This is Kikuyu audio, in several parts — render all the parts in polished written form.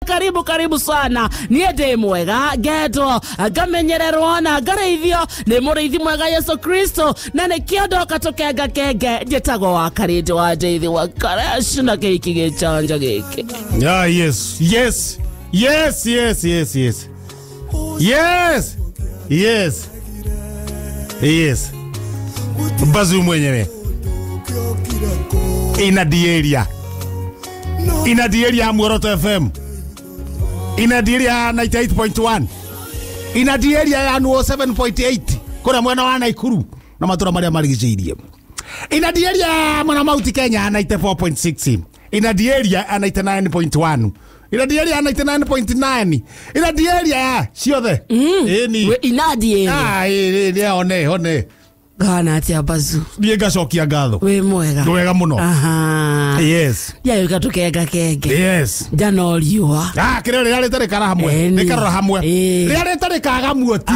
Karibu karibu sana niĩ ndĩ mwega ngendwo ngamenyererwo na ngarĩithio nĩ mũrĩithi mwega Yesu Kristo na nĩkĩo ndoka tũkenga kenge njĩtagwo wa karĩndĩ wa ndeithi wa karesh na kĩhiki gĩchanja gĩkĩ. Ah, yes yes yes yes yes yes yes yes yes Bazu mwenyewe ina dieria ina dieria Muoroto FM ina dieria 98.1 ina dieria ya 7.8 kura mwena wa Naikuru na matura maria marigiceirie ina dieria mwena Mount Kenya 94.6 ina dieria 99.1 ina dieria 99.9 ina dieria ciothe eni ina dieria ah ĩ one one gana atia Bazu niĩ ngacokia ngatho wĩ mwega wega mũno. Aha. Yes yayũka tũkenga kenge yes njana riũa ah kĩrĩa rĩrĩa rĩtarĩ kara hamwe rĩkarora hamwe rĩrĩa rĩtarĩ kaga muoti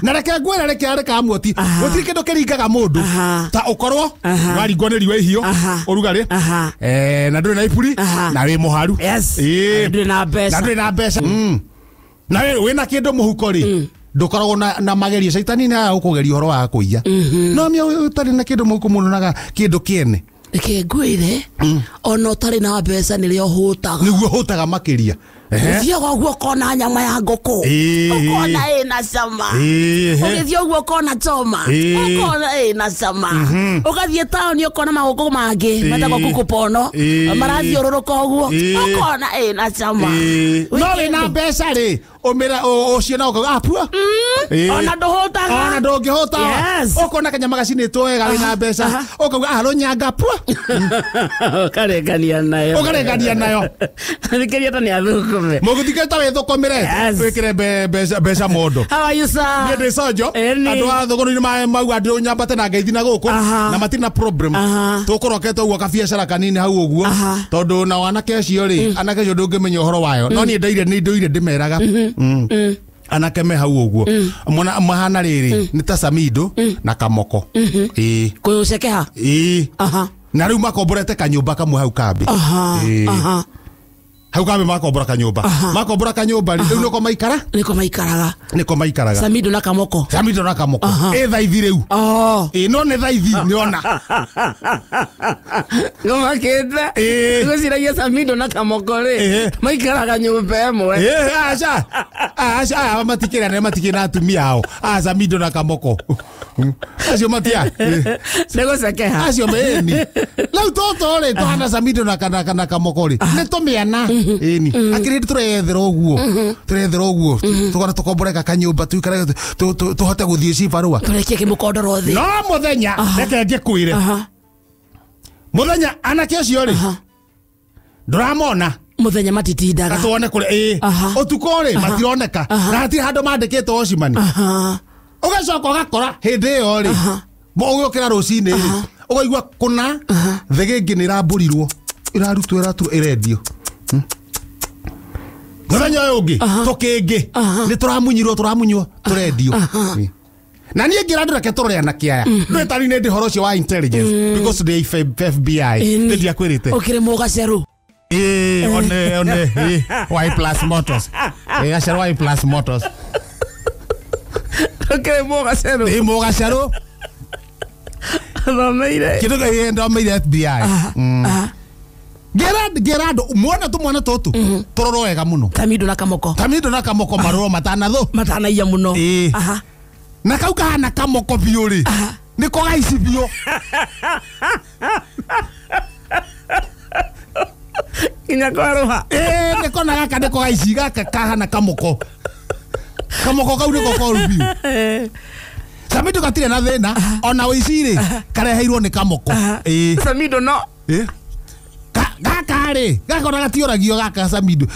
na reke ngwĩre rĩkĩra rĩkaga muoti gũtirĩ kĩndũ kĩringaga mũndũ ta ũkorwo waringwo nĩ riũa ihiũ ũrugarĩ na ndũrĩ na iburi na wĩ mũharu ndũrĩ na mbeca na ndũrĩ na mbeca na wĩna kĩndũ mũhuko rĩ ndukoragwo na magerio caitani nĩ agũkũgeria ũhoro wa kũiya no mĩa ũtarĩ na kĩndũ mũhuko mũno naga kĩndũ kĩene reke ngwĩre ona ũtarĩ na mbeca nĩrĩo hũtaga nĩguo hũtaga makĩria ũthiaga ũguo ũkona nyama ya ngũkũ ũkona ĩna cama ũgĩthiĩ ũguo ũkona choma ũkona ĩna cama ũgathiĩ taũni ũkona magũkũ mangĩ metagwo kukupono marathiũrũrũka ũguo ũkona ĩna cama no wĩna mbeca rĩ ũmĩra ũcio na ũkauga apua ona ndũhũtaga ona ndũngĩhũta ũkona kanyama gacinĩtwo wega wĩna mbeca ũkauga arũnyanga pua ũkarengania nayo ũkarengania nayo thikĩria ta nĩ athũkũme mũgũthikĩria ta wĩthũkũmĩre wĩkĩre mbeca mondo. How are you sir? Niĩ ndĩ Sonjo andũ a thũgũrũ-inĩ mauga ndĩ nyambate na ngeithi na gũkũ na matirĩ na problem tũkũrokete ũguo kabiacara kanini hau ũguo tondũ nao anake acio rĩ anake acio ndũngĩmenya ũhoro wayo no niĩ ndaire nĩ ndũire ndĩmeraga anake me hau ũguo mona mahana rĩrĩ nĩ ta Samido na Kamoko ĩĩ kũcekeha ĩĩ na rĩu makomborete kanyũmba kamwe hau kambi hau kambi makombora kanyũmba makombora kanyũmba rĩu nĩko maikara nĩko maikaraga nĩko maikaraga Samido na Kamoko Samido na Kamoko ĩ thaithi rĩu ĩ no nĩ thaithi nĩona ngomakĩte ngwĩciragia Samido na Kamoko rĩ maikaraga nyũmba ĩmwe aca aca matikĩrĩa nĩ matikĩrĩ na atumia ao a Samido na Kamoko acio matia nĩgũcekeha acio ĩni rĩu tũtũ rĩ tũhana Samido na Kamoko rĩ nĩ tũmĩana ĩni akĩrĩ tũrethera ũguo tũrethera ũguo tũkona tũkomboreka kanyũmba tũikare tũhote gũthiĩ cibarũa tũrekie kĩmũkondoro thĩ no mũthenya reke ngĩkwĩre mũthenya anake acio rĩ ndũramona mũthenya matitindaga tuone kũrĩa ĩĩ ũtukũ rĩ matironeka na hatirĩ handũ mandĩkĩtwo ocimani ũgacoka ũgakora hĩndĩ ĩyo rĩ ũgĩũkĩra rũcinĩ rĩ ũkaigua kũna thĩgĩngĩ nĩ ĩrambũrirwo ĩrarutwo ĩratwo ĩrendio mũthenya ũyũ ũngĩ tũkĩngĩ nĩ tũramunyirwo tũramunywo tũrendio na niĩ ngĩra andũ reke tũrore anake aya ndũĩ nĩ ndĩ ũhoro ũcio wa intelligence because ndĩ FBI nĩ ndiakwĩrĩte ũkĩrĩ mũgacerũ one one Y plus Motors gacerũ Y plus Motors ũkĩrĩ mũgacerũ ĩ mũgacerũ thomeire kĩndũ kĩ ndomeire FBI ngĩra andũ muona tũmwana tũtũ tũrorwo wega mũno Samido na Kamoko Samido na Kamoko marorwo matanathũ matanaiya mũno na kau kahana Kamoko biũ rĩ nĩko gaici biũ nginya kwarũha nĩko na gaka nĩko gaici gaka kahana Kamoko Kamoko kau nĩko koru biũ Samido gatirĩ na thĩna ona ũici rĩ kareheirwo nĩ Kamoko Samido no gaka rĩ gaka ona gatiũragio gaka Samido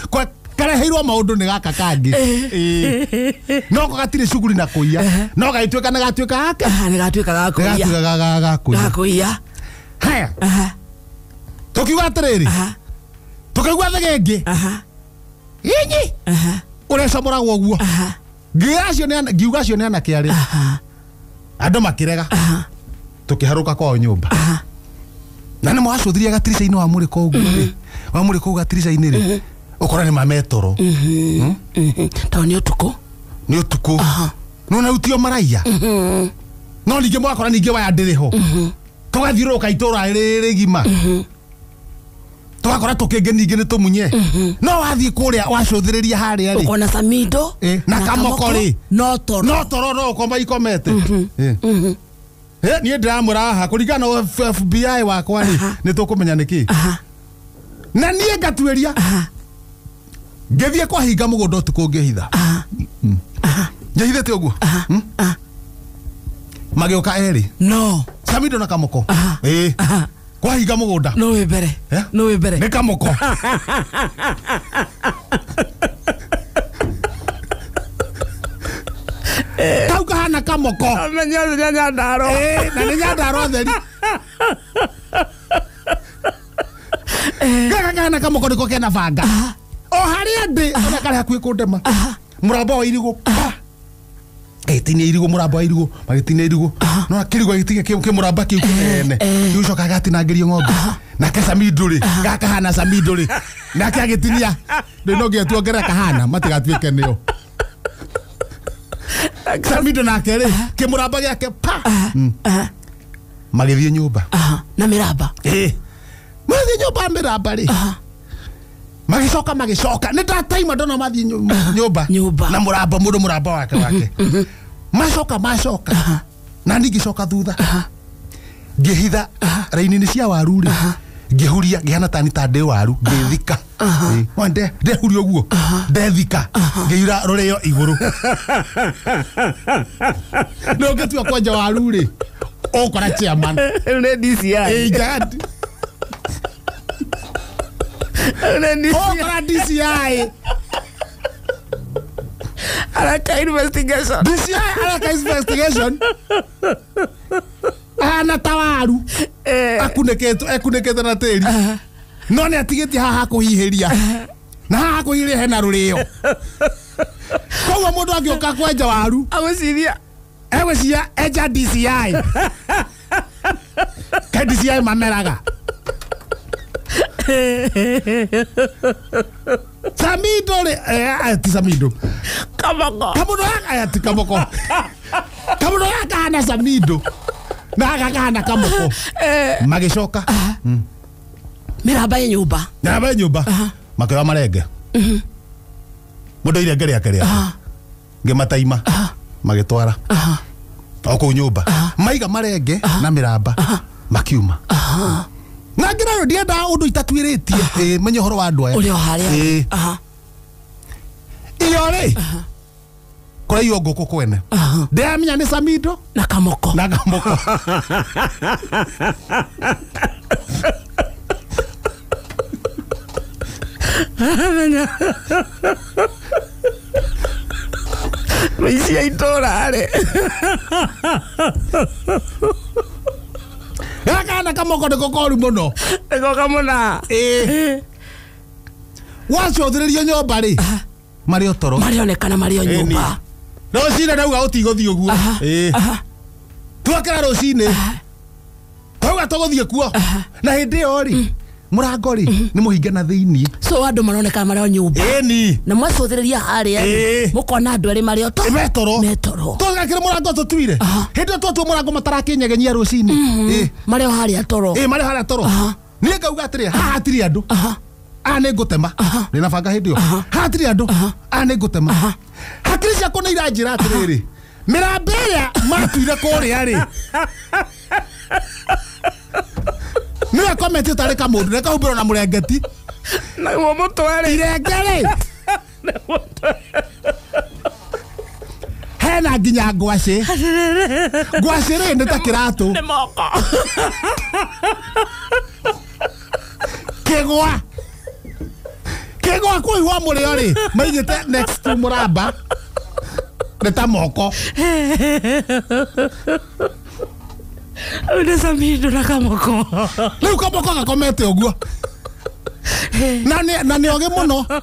kareheirwo maũndũ nĩ gaka kangĩ no ko gatirĩ cuguri na kũiya no gagĩtuĩka nĩ gatuĩka gaka nĩ gatuĩka gakũiya gatuĩka gakũiya haya tũkiuga atĩrĩrĩ tũkaigua thegenge inyi ũrecomoragwo ũguo ngiuga acio nĩ anake arĩa andũ makĩrega tũkĩharũka kwao nyũmba na nĩ mwacũthirie gatirica-inĩ wa mũrĩko ũguo rĩ wa mũrĩko ũguo gatirica-inĩ rĩ Ukora ni mametoro. Tondũ nĩ ũtukũ. Nĩ ũtukũ. No na utio maraiya. No ningĩ mwakora ningĩ waya ndĩrĩ ho. Tũgathiũrũrũka itũra rĩrĩ gima. Twakora tũkĩngĩ ningĩ nĩ tũmunye. No wathiĩ kũrĩa wacũthĩrĩria harĩa rĩ. Ũkona Samido na Kamoko rĩ. No toro. No toro no ũkoma ikomete. Niĩ ndĩramwĩra haha kũringana na FBI wakwa rĩ nĩ tũkũmenya nĩkĩ. Na niĩ ngatuĩria. Ngĩthiĩ kwahinga mũgũnda ũtukũ ngĩhitha. Njĩhithĩte ũguo. Magĩũka erĩ. No. Samido na Kamoko. Kwahinga mũgũnda. No wĩ mbere. No wĩ mbere. Nĩ Kamoko. Kau kahana Kamoko. Amenya nĩ Nyandarua. Na nĩ Nyandarua theri. Gaka kahana Kamoko nĩko kena banga. O harĩa ndĩ ona karĩ hakuhĩ kũndema. Mũramba wa irigũ. Gĩtinia irigũ mũramba wa irigũ magĩtinia irigũ. No kĩrigũ gĩtige kĩmũramba kĩu kĩnene. Gĩgũcoka gĩgatinangĩrio ng'ombe. Nake Samido rĩ gakahana Samido rĩ nake agĩtinia. Rĩu no nginya tuongerere kahana matigatuĩke nĩo. Samido nake rĩ kĩmũramba gĩake pa. Magĩthiĩ nyũmba. Na mĩramba. Magĩthiĩ nyũmba mĩramba rĩ. Magĩcoka nĩ ndataima ndona mathiĩ nyũmba na mũramba mũndũ mũramba wake wake. Macoka na niĩ ngĩcoka thutha. Ngĩhitha raini-inĩ cia waru rĩ ngĩhuria ngĩhana tani ta ndĩ waru ngĩthika. Ndehuria ũguo ndethika ngĩira rũrĩo igũrũ. Nĩ ũngĩtua kwenja waru rĩ ũkora chairman. Nĩ DCI. Ũkora DCI. Araka investigation. DCI araka investigation. Ahana ta waru. Akunĩkĩtwo na tĩri. No nĩ atigĩtie haha kũhihĩria. Na haha kũhihĩria hena rũrĩo. Koguo mũndũ angĩũka kwenja waru agwĩciria egwĩciria enja DCI. Ke DCI mameraga. Samido rĩ ti Samido. Kamoko. Kamoko ti Kamoko. Kamoko gakahana Samido. Na gakahana Kamoko. Magĩcoka. Mĩramba ĩ nyũmba. Mĩramba ĩ nyũmba. Makĩoya marenge. Mũndũ irenge rĩake rĩake. Ngĩmataima. Magĩtwara. O kũu nyũmba. Maiga marenge na mĩramba. Makiuma. Na ngĩra ndiendaga ũndũ itatuĩrĩtie. Menye ũhoro wa andũ aya. Ũrĩ o harĩa. Iyo rĩ kũraiywo ngũkũ kwene. Ndĩramenya nĩ Samido na Kamoko. Na Kamoko. Mĩici ya itũra rĩ. Gaka na Kamoko nĩko koru mũno. Nĩko kamũna. Wacũthĩrĩria nyũmba rĩ marĩ o toro. Marĩonekana marĩ o nyũmba. Rũcinĩ ndauga ũtigũthiĩ ũguo. Twakĩra rũcinĩ. Twauga tũgũthiĩ kuo. Na hĩndĩ ĩyo rĩ mũrango rĩ nĩ mũhinge na thĩiniĩ. So andũ maronekana marĩ o nyũmba. Na mwacũthĩrĩria harĩa rĩ mũkona andũ erĩ marĩ o toro. Metoro. Metoro. Tũgakĩra mũrango tũtuire. Hĩndĩ ĩyo twatua mũrango matarakĩnyegenyia rũcinĩ. Marĩ o harĩa toro. Marĩ o harĩa toro. Niĩ ngauga atĩrĩ haha hatirĩ andũ. Aya nĩ ngũtema. Ndĩna banga hĩndĩ ĩyo. Haha hatirĩ andũ. Aya nĩ ngũtema. Hakiri ciakwa nĩ iranjĩra atĩrĩrĩ mĩramba ĩrĩa matuire kũrĩa rĩ nĩwe kometi ũtarĩ kamũndũ nĩkahumbĩrwo na mũrengeti. Naguo mũtwe rĩ. Irenge rĩ. Hena nginya ngwacĩ. Ngwacĩ rĩ nĩ ta kĩratũ. Nĩ moko. Kĩgwa. Kĩgwa kũihwa mũrĩo rĩ maigĩte next to mũramba nĩ ta moko. Nĩ Samido na Kamoko. Rĩu Kamoko gakomete ũguo. Na nĩ ogĩ mũno.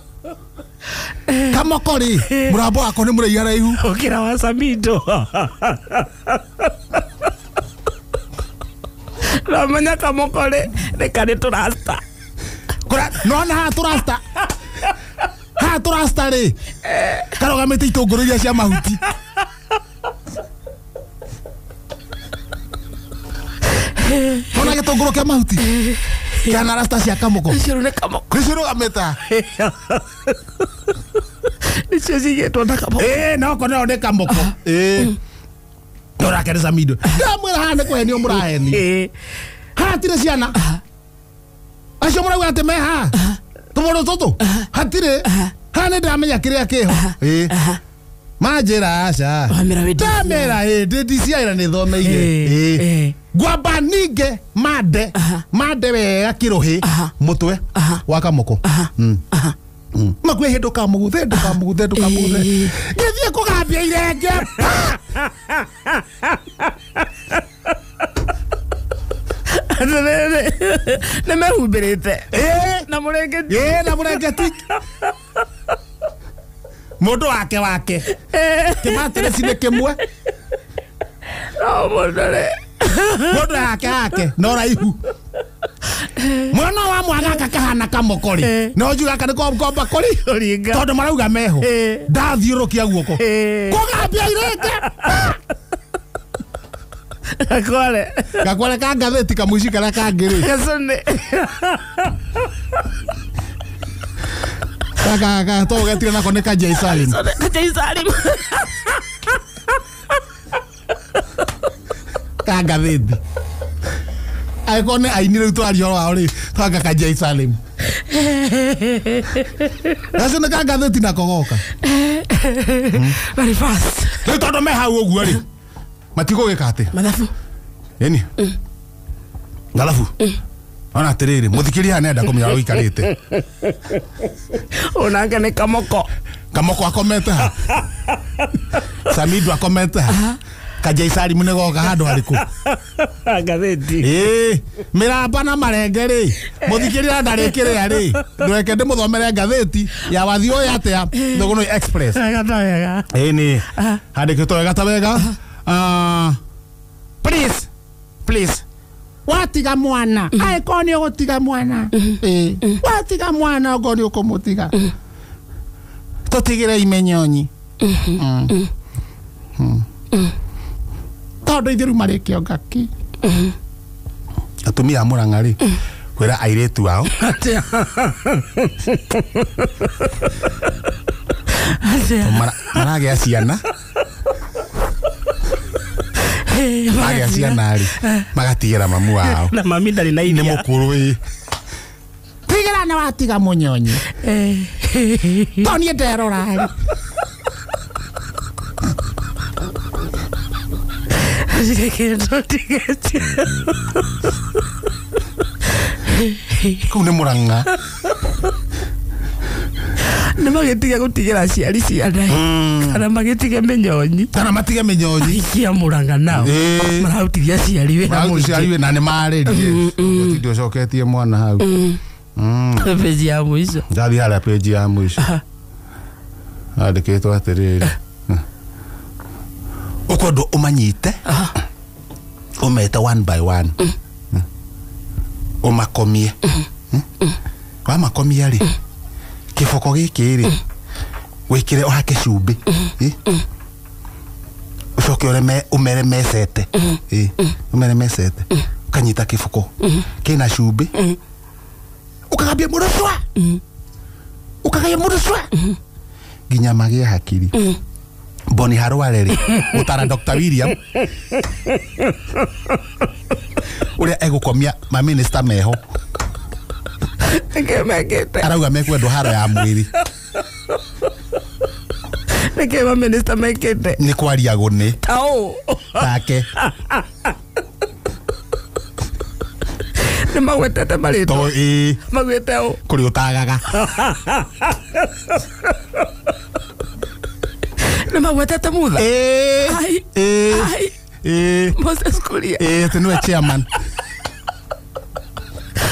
Kamoko rĩ mũrambo wako nĩ mũraihu haraihu. Ũkĩra wa Samido. Ramenya Kamoko rĩ nĩ karĩ tũrasta. Kũra nona haha tũrasta. Haha tũrasta rĩ karũgamĩte itũngũrũ iria cia mahuti. Ona gĩtũngũrũ kĩa mahuti kĩhana rasta cia kamũko. Icio nĩ kamũko. Nĩcio irũgamĩte haha. Nĩcio cigĩtwo na kamũko. Ĩĩ no kona nĩ kamũko. Ĩĩ ndorake nĩ Samido. Ndamwĩra haha nĩ kũhenio mũrahenio. Haha hatirĩ ciana. Acio mũrauga atĩ me haha tũmũndũ tũtũ hatirĩ. Haha nĩ ndamenya kĩrĩa kĩho. Ĩĩ manjĩra aca. Ndamera ĩĩ ndĩ DCI na nĩ thomeire. Ĩĩ ngwamba ninge mande mande wega kĩrũhĩ mũtwe wa kamũko. Makue hĩndũ kamũguthe ndũkamũguthe ndũkamũguthe. Ngĩthiĩ kũgambia irenge. Nĩ mehumbĩrĩte. Na mũrengeti. Ĩĩ na mũrengeti. Mũndũ wake wake. Kĩmatirĩci nĩ kĩmwe. No mũndũ rĩ. Mũndũ wake wake no raihu. Mwana wa mwaga gaka kahana kamũko rĩ. No njuga gaka nĩ komba kũri. Tondũ marauga meho. Ndathiũrũkia guoko. Kũgambia irenge. Gakware. Gakware ka ngathĩti kamũici karĩa kangĩ rĩ. Gacũnĩ. Gaka to getire nako nĩ ka Jay Salim. Ka Jay Salim. Ka ngathĩti. Angĩkorwo nĩ aini rĩu twaria ũhoro wao rĩ, twanga ka Jay Salim. Gacũnĩ ka ngathĩti nako goka. Very fast. Rĩu tondũ me hau ũguo rĩ, matigũgĩka atĩ. Mathabu. Ĩni. Ngalabu. Ona atĩrĩrĩ, mũthikĩria haha nĩenda kũmenya ũrĩa ũikarĩte. Onake nĩ kamũko. Kamũko akomete ha. Samido akomete ha. Kajay Salim nĩ goka handũ harĩkũ. Ngathĩti. Ĩĩ, mĩramba na marenge rĩ, mũthikĩria ndarĩkĩrĩa rĩ, ndũreke ndĩmũthomere ngathĩti ya wathiĩ ũyũ atĩa, Thũgũnũi Express. Wega ta wega. Ĩni, handĩkĩtwo wega ta wega. Please, please. Watiga mwana, angĩkorwo nĩ ũgũtiga mwana. Ĩĩ, watiga mwana okorwo nĩ ũkũmũtiga. Tũtigĩre imenyonyi. Tondũ ithuĩ rĩu marĩ kĩonga kĩ. Atumia a Mũrang'a rĩ, kwĩra airĩtu ao. Atĩa. Maragĩa ciana. Magĩa ciana rĩ, magatigĩra mamu wao. Na mami ndarĩ na iria. Nĩ mũkũrũ ĩ. Tigĩra nĩ watiga mũnyonyi. To niĩ nderora rĩ. Kũu nĩ Mũrang'a. Nĩ magĩtige gũtigĩra aciari ciana. Kana magĩtige mĩnyonyi. Kana matige mĩnyonyi. Aikia Mũrang'a nao. Mararutithia aciari wĩra mũingĩ. Mararutithia aciari wĩra na nĩ marĩrie. Gũtinde ũcoketie mwana hau. Page ya mũico. Ndathiĩ harĩa page ya mũico. Handĩkĩtwo atĩrĩrĩ. Ũkwendwo ũmanyite. Ũmete one by one. Ũmakomie. Wamakomia rĩ, kĩboko gĩkĩ rĩ, wĩkĩre ũhake cumbĩ. Ũcoke ũmere mecete. Ũmere mecete. Ũkanyita kĩboko kĩna cumbĩ. Ũkagambia mũndũ cwa. Ũkagambia mũndũ cwa. Nginya magĩe hakiri. Boni Harware rĩ, gũtara Dr. William ũrĩa egũkomia maminista meho. Nĩkĩo mekĩte. Arauga mekwendwo haro ya mwĩrĩ. Nĩkĩo maminista mekĩte. Nĩ kwaria gũnĩ. Ta ũũ. Take. Nĩ magwetete marĩtwa. To ĩĩ. Magwete ũũ. Kũrĩ ũtagaga. Nĩ magwetete Mutha. Ĩĩ. Ai. Ĩĩ. Ai. Ĩĩ. Moses Kuria. Ĩĩ atĩ nĩwe chairman.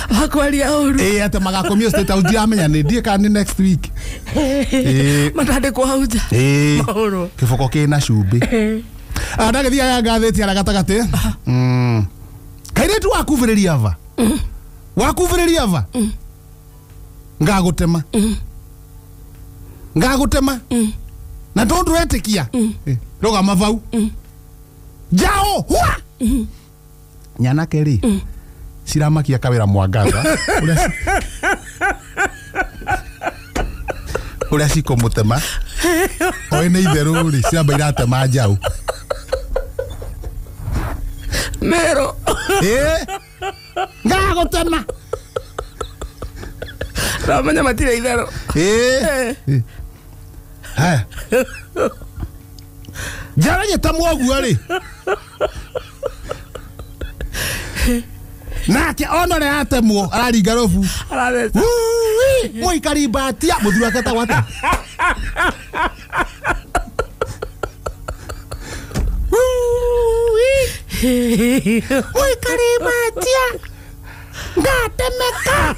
Wakwaria ũru. Ĩĩ atĩ magakomio State House ndiramenya nĩ ndiĩ kana nĩ next week. Ĩĩ. Matandĩkwo hau nja. Ĩĩ. Mahũrwo. Kĩboko kĩna cumbĩ. Ndagĩthiaga ngathĩti harĩa gatagatĩ. Kairĩtu wakubĩrĩria va. Wakubĩrĩria va. Ngagũtema. Ngagutema. Na tondu wetikia. Rugama vau. Jao hua. Nyanake ri. Ciramakia kawira mwangaza. Uria cikumutema. Oe nĩ itherũ rĩ ciramba iratema njaũ. Mero. Ngagutema. Ramenya matire itherũ. Haya. Njara gĩtemwo ũguo rĩ. Nake ona ũrĩa atemwo araringa rũbu. Arareca. Mũikari mbatia mũthuri wake etagwo atĩa? Mũikari mbatia ngatemeka.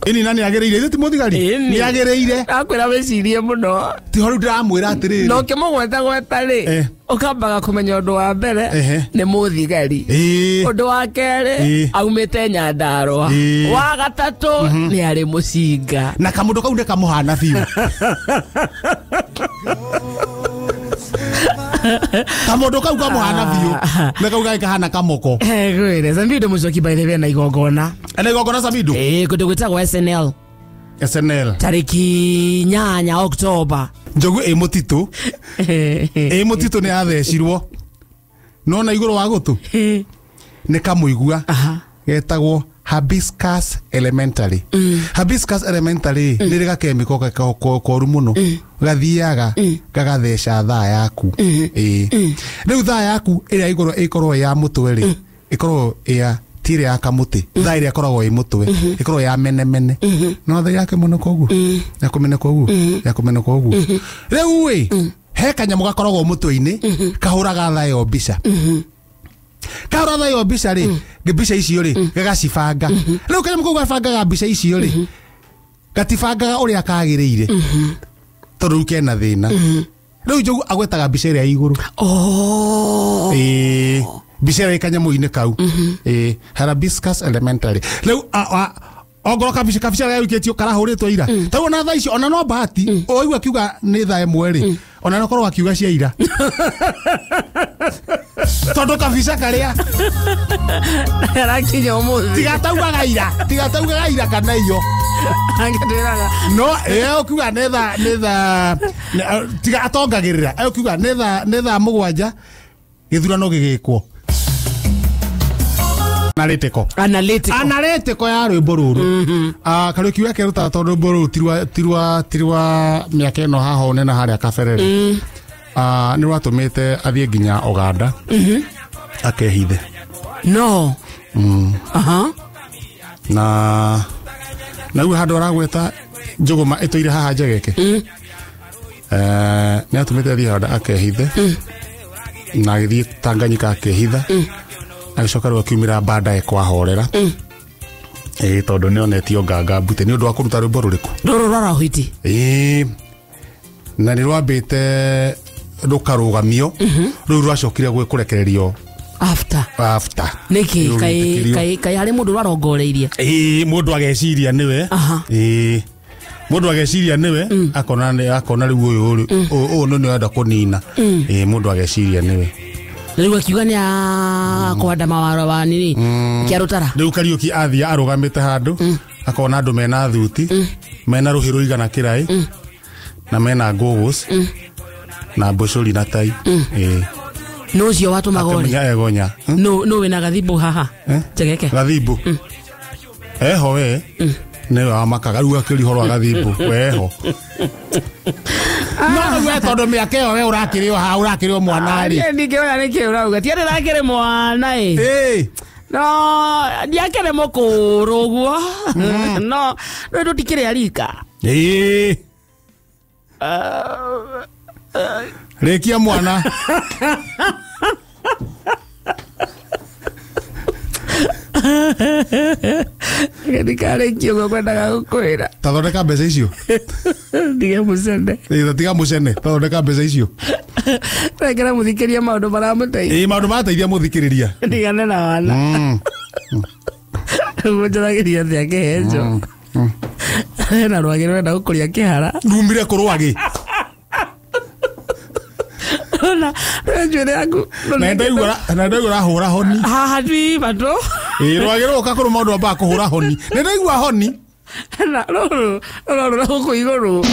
Ini nani agĩrĩire? Ithe ti mũthigari? Nĩ agĩrĩire. Akwĩra wĩcirie mũno. Ti ho rĩu ndĩramwĩra atĩrĩrĩ. Na ũkĩmũgweta gweta rĩ, ũkambaga kũmenya ũndũ wa mbere nĩ mũthigari. Ũndũ wa kerĩ aumĩte Nyandarũa. Wa gatatũ nĩ arĩ mũcinga. Na kamũndũ kau nĩ kamũhana biũ. Kamũndũ kau kamũhana biũ. Na kau gagĩkahana kamoko. Ngwĩre Samido Mũchoki by the way na igongona. Ena igongona Samido? Kũndũ gwĩtagwo SNL. SNL. Tarĩki 8 Oktoba. Njogu ĩ mũtitũ. Ĩ mũtitũ nĩ yathecirwo. Nona igũrũ wa gũtũ. Nĩ kamũigua. Getagwo Hibiscus Elementary. Hibiscus Elementary nĩ rĩ gakemiko koru mũno. Gathiaga gagatheca thaa yaku. Rĩu thaa yaku ĩrĩa igũrũ ĩkorwo ya mũtwe rĩ, ĩkorwo ya tire ya kamũtĩ. Thaa ĩrĩa ĩkoragwo ĩ mũtwe ĩkorwo ya menemene. No thaa yake mũno koguo. Ya kũmena koguo. Ya kũmena koguo. Rĩu ĩ he kanyamũ gakoragwo mũtwe-inĩ kahũraga thaa ĩyo mbica. Kahũra thaa ĩyo mbica rĩ, mbica icio rĩ gagacibanga. Rĩu kanyamũ kau gabangaga mbica icio rĩ, gatibangaga ũrĩa kagĩrĩire. Tondũ rĩu kena thĩna. Rĩu Njogu agwetaga mbica ĩrĩa igũrũ. Mbica ĩrĩa ĩ kanyamũ-inĩ kau. Hibiscus Elementary. Rĩu ongorwo kabica karĩa gaikĩtio karahũrĩtwo ira. Tarĩu ona thaa icio ona no bahati ũigua akiuga nĩ thaa ĩmwe rĩ, ona no korwo akiuga cia ira. Tondũ kabica karĩa arakinya ũmũthĩ. Tigataugaga ira, tigataugaga ira kana iyo. No, ũkiuga nĩ thaa tiga atongagĩrĩra. Ũkiuga nĩ thaa 7 gĩthurano gĩgĩkwo. Analytical. Analytical ya rwĩmbo rũrũ. Kariũki wake rutaga tondũ rwĩmbo rũrũ tirwa mĩaka ĩno haha one na harĩa kabere rĩ. Nĩ rwatũmĩte athiĩ nginya Uganda. Akehithe. No. Na rĩu handũ aragweta njũgũma ĩtũire haha Njegeke. Nĩ atũmĩte athiĩ Uganda akehithe. Na agĩthiĩ Tanganyika akehitha. Agĩcoka rĩu akiumĩra baadaye kwahorera. Tondũ nĩ onetio nganga mbute nĩ ũndũ wa kũruta rwĩmbo rũrĩkũ? Rũrũ rwa Rahwiti. Na nĩ rwambĩte rũkarũgamio. Rĩu rwacokire kũrekererio after. After. Nĩkĩ kaĩ harĩ mũndũ ũrarongoreirie? Mũndũ ageciria nĩwe. Mũndũ ageciria nĩwe akona rĩu ũyũ ũyũ nĩ ũrenda kũnina. Mũndũ ageciria nĩwe. Rĩu akiuga nĩ akwanda mawaro wa nini kĩa rũtara. Rĩu Kariũki athiĩ arũgamĩte handũ akona andũ mena thuti mena rũhĩ rũigana kĩraĩ na mena goggles na mbũcũri na tai. Nũ ũcio watũmaga ũrĩ? Akamenya egonya. Nũ wĩna gathimbu haha? Njegeke. Gathimbu. Eho we. Nĩwe wamakaga rĩu akĩria ũhoro wa gathimbu weho. No we tondũ mĩaka ĩyo we ũrakĩrĩ o haha ũrakĩrĩ o mwana rĩ. Ndingĩona nĩkĩ ũrauga. Ti atĩ ndakĩrĩ mwana ĩ. No ndiakĩrĩ mũkũrũ ũguo. No rĩu tũtikĩrĩ a rika. Rĩkia mwana. Ndikarĩkia ũguo ngwendaga gũkwĩra. Tathondeka mbeca icio. Ndige mũcene. Tiga mũcene, tathondeka mbeca icio. Rekera mũthikĩria maũndũ maramũteithia. Maũndũ marateithia mũthikĩrĩria. Ndigane na wana. Mũnjaragĩria atĩa kĩhenjo. Na rwagĩ rwenda gũkũria kĩhara. Rumire kũ rwagĩ? Ona njuĩrĩ yaku. Na ndaigua ũrahũra honi. Haha twi matũ. Ĩĩ rwagĩ rũka kũrũma ũndũ wambaga kũhũra honi. Nĩ ndaigua honi. Na rũrũ rũrorũra gũkũ igũrũ.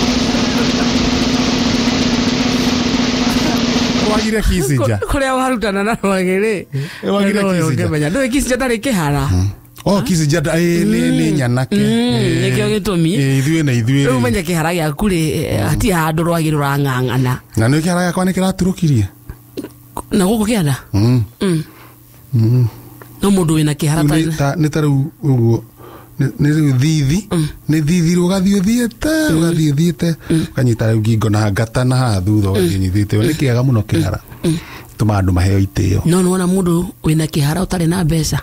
Rwagire Kissinger. Kũrĩa warutana na rwagĩ rĩ. Rwagire Kissinger. Ndũĩ Kissinger ndarĩ kĩhara. Oh, Kissinger nĩ nyanake. Nĩkĩo gĩtũmi. Ithuĩ na ithuĩ. Rĩu menye kĩhara gĩaku rĩ, hatirĩ handũ rwagĩ rũrang'ang'ana. Na nĩ kĩhara gĩakwa nĩ kĩraturũkirie. Na gũkũ kĩanda? No mũndũ wĩna kĩhara ta nĩ ta rĩu ũguo nĩ rĩu thithi nĩ thithi ũgathiĩ ũthiĩte ũgathiĩ ũthiĩte ũkanyita rĩu ngingo na ngata na haha thutha ũgathiĩ ũnyitĩte. Nĩ kĩega mũno kĩhara. Tũmaga andũ maheo itĩo. No nĩwona mũndũ wĩna kĩhara ũtarĩ na mbeca.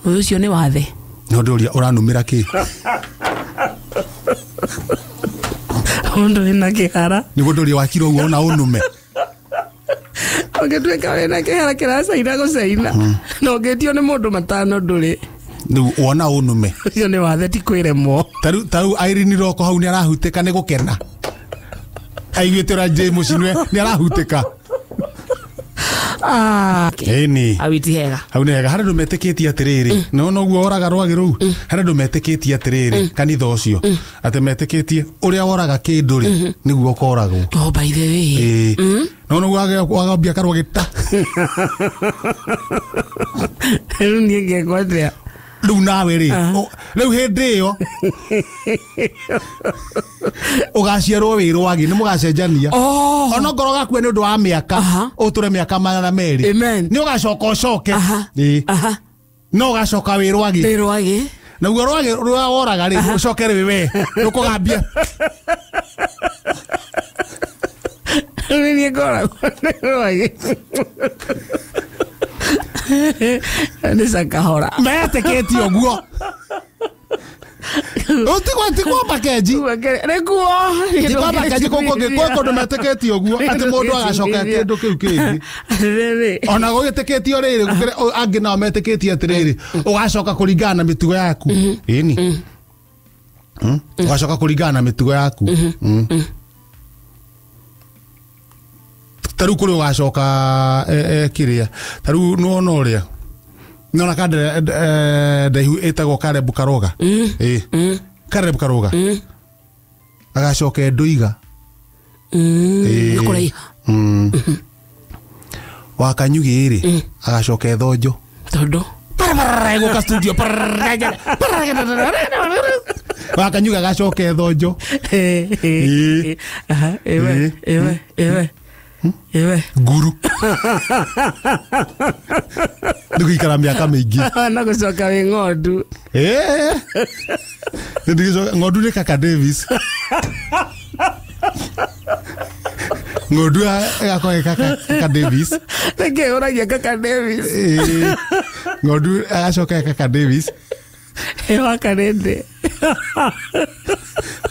Ũyũ ũcio nĩ wathe. No ndũria ũranumĩra kĩ? Mũndũ wĩna kĩhara. Nĩguo ndũria wakira ũguo ona ũnume. Ũngĩtuĩka wĩna kĩhara kĩracaina gũcaina. Na ũngĩtio nĩ mũndũ matano ndũrĩ. Rĩu wona ũnume. Ũcio nĩ wathe ti kwĩremwo. Ta rĩu Irene Roko hau nĩ arahutĩka nĩ gũkena. Aiguĩte ũrĩa Jay Mũcinwe nĩ arahutĩka. Ĩni. Awiti hega. Hau nĩ hega. Harĩ andũ metĩkĩtie atĩrĩrĩ. No noguo woraga rwagĩ rũu. Harĩ andũ metĩkĩtie atĩrĩrĩ kanitha ũcio. Atĩ metĩkĩtie ũrĩa woraga kĩndũ rĩ nĩguo ũkoragwo. Oh, by the way. No noguo wagambia karwagĩ ta. Rĩu niĩ ngekwo atĩa? Rĩu nawe rĩ, rĩu hĩndĩ ĩyo ũgaciarwo wĩ rwagĩ nĩ mũgacenjania. Ona ngorwo gakue nĩ ũndũ wa mĩaka ũtũre mĩaka 200. Nĩ ũgacoka ũcoke. No ũgacoka wĩ rwagĩ. Wĩ rwagĩ. Naguo rwagĩ rũrĩa woraga rĩ ũcoke rĩ we ũkũgambia. Rĩu niĩ ngoragwo nĩ rwagĩ. Nĩ cakahora. Metĩkĩtie ũguo. Ti kwamba kenji. Nĩkuo. Ti kwamba kenji kwĩ kũndũ metĩkĩtie ũguo atĩ mũndũ agacoka kĩndũ kĩu kĩngĩ. Ona gũgĩtĩkĩtio rĩrĩ angĩ nao metĩkĩtie atĩrĩrĩ ũgacoka kũringana na mĩtugo yaku. Ĩni. Ũgacoka kũringana na mĩtugo yaku. Ta rĩu kũrĩ ũgacoka kĩrĩa ta rĩu nĩwona ũrĩa nĩwona kandere ndaihu ĩtagwo Caleb Karoga. Caleb Karoga agacoka Ndũiga. Nĩ kũraiha. Wa Kanyugĩ rĩ agacoka Ethonjo. Tondũ gũka studio wa Kanyugĩ agacoka Ethonjo. Ewe. Ewe. Nguru. Ndũgũikara mĩaka mĩingĩ. Na gũcoka wĩ ng'ondu. Ng'ondu nĩ Kaka Davis. Ng'ondu ĩgakorwo ĩ Kaka Davis. Nĩkĩ ũragia Kaka Davis? Ng'ondu agacoka ĩ Kaka Davis. Ĩ wa Karĩndĩ.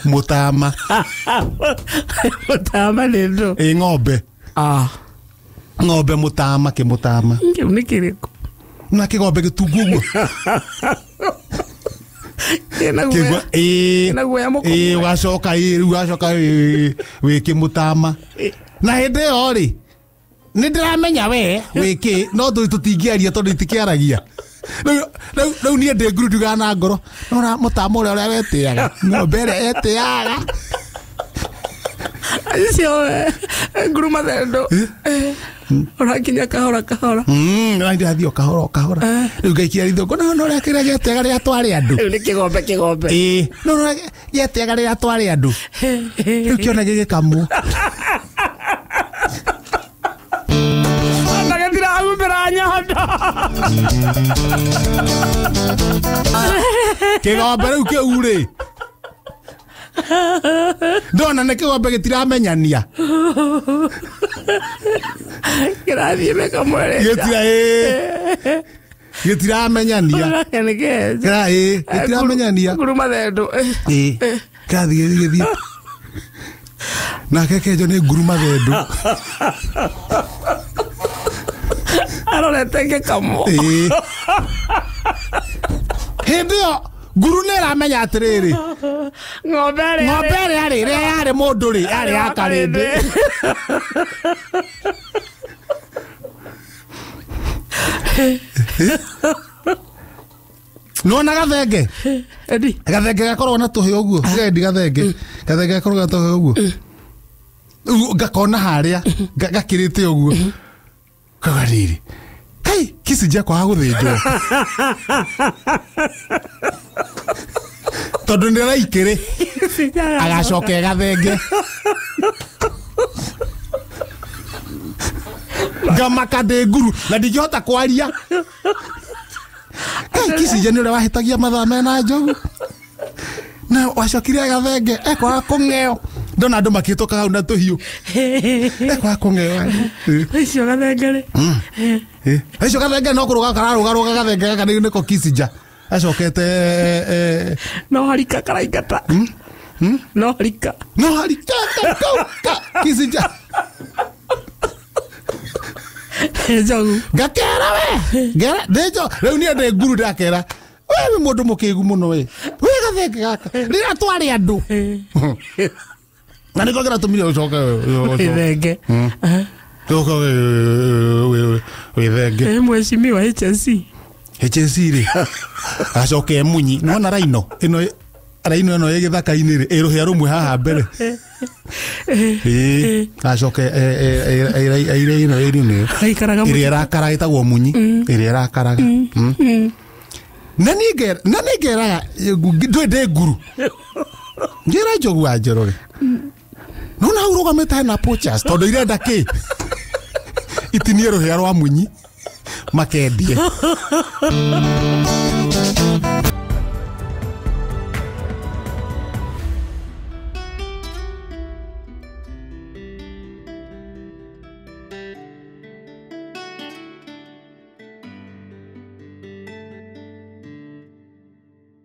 Mũtama. Mũtama nĩ ndũ? Ĩ ng'ombe. Ng'ombe mũtama kĩmũtama. Kĩu nĩ kĩrĩkũ? Na kĩgombe gĩtungu ũguo. Ĩ ũgacoka rĩu ũgacoka wĩ kĩmũtama. Na hĩndĩ ĩyo rĩ nĩ ndĩramenya we wĩ kĩ no tũtingĩaria tondũ itikĩaragia. Rĩu niĩ ndĩ nguru ndugaga na ngoro. Nona mũtama ũrĩa ũrĩa wetĩaga. Ng'ombe ĩrĩa etĩaga. Acio nguru mathendũ. Ũrakinya kahora kahora. Ndĩrathiĩ o kahora o kahora. Rĩu ngaikia ritho ngona no ũrĩa kĩrĩa gĩetĩaga rĩrĩa twarĩ andũ. Rĩu nĩ kĩgombe kĩgombe. Ĩĩ no ũrĩa gĩetĩaga rĩrĩa twarĩ andũ. Rĩu kĩona gĩgĩkamwo. Ona gĩtirahumbĩra nyondo. Kĩgombe rĩu kĩu rĩ. Ndona nĩ kĩgombe gĩtiramenyania. Kĩrathiĩ mĩkamwereca. Gĩtiramenyania. Gĩtiramenyania. Nguru mathendũ. Kĩrathiĩ gĩgĩthiĩ. Nake kenjo nĩ nguru mathendũ. Arorete gĩkamwo. Hĩndĩ ĩyo Nguru nĩ ĩramenya atĩrĩrĩ Ng'ombe ĩrĩa ng'ombe ĩrĩa rĩ ĩrĩa yarĩ mũndũ rĩ yarĩ ya karĩndĩ. Nĩwona gathenge? Endi. Gathenge gakoragwo na tũhĩa ũguo. Gendi gathenge. Gathenge gakoragwo na tũhĩa ũguo. Ũguo ngakona harĩa gakĩrĩte ũguo. Kauga rĩrĩ. Kai kicinja kwaga gũthĩnjwo. Tondũ nĩ raikĩrĩ agacoka e gathenge. Ngamaka ndĩ nguru na ndingĩhota kwaria. Kai kicinja nĩ ũrĩa wahĩtagia mathaa mena njogu. Na wacokire gathenge ekwaga kũng'eo. Ndona andũ makĩhĩtũka hau na tũhiũ. Ekwaga kũng'eo. Icio gathenge rĩ. Icio gathenge no kũrũga kararũgarũga gathenge gaka nĩko kicinja. Acokete No harika karaingata. No harika. No harika ka kicinja. Njogu. Ngakera we. Ngera ndĩnjo rĩu niĩ ndĩ nguru ndakera. We wĩ mũndũ mũkĩgu mũno we. We gathenge gaka. Rĩrĩa twarĩ andũ. Na nĩko kĩratũmire ũcoke Ithenge. ũcoke wĩthenge. Mheshimiwa HSC. HSC rĩ. Acoke munyi. Nĩwona raino ĩno raino ĩno ĩ gĩthaka-inĩ rĩ ĩ rũhĩa rũmwe haha mbere. Ĩĩ acoke aire ĩno ĩrĩ Aikaraga ĩrĩa ĩrakaraga ĩtagwo munyi ĩrĩa ĩrakaraga. Na niĩ ngeraga ndũĩ ndĩ nguru. Ngĩra Njogu wa Njoroge. Nona hau ũrũgamĩte hena poachers tondũ irenda kĩ? Itinie rũhĩa rwa munyi makendie.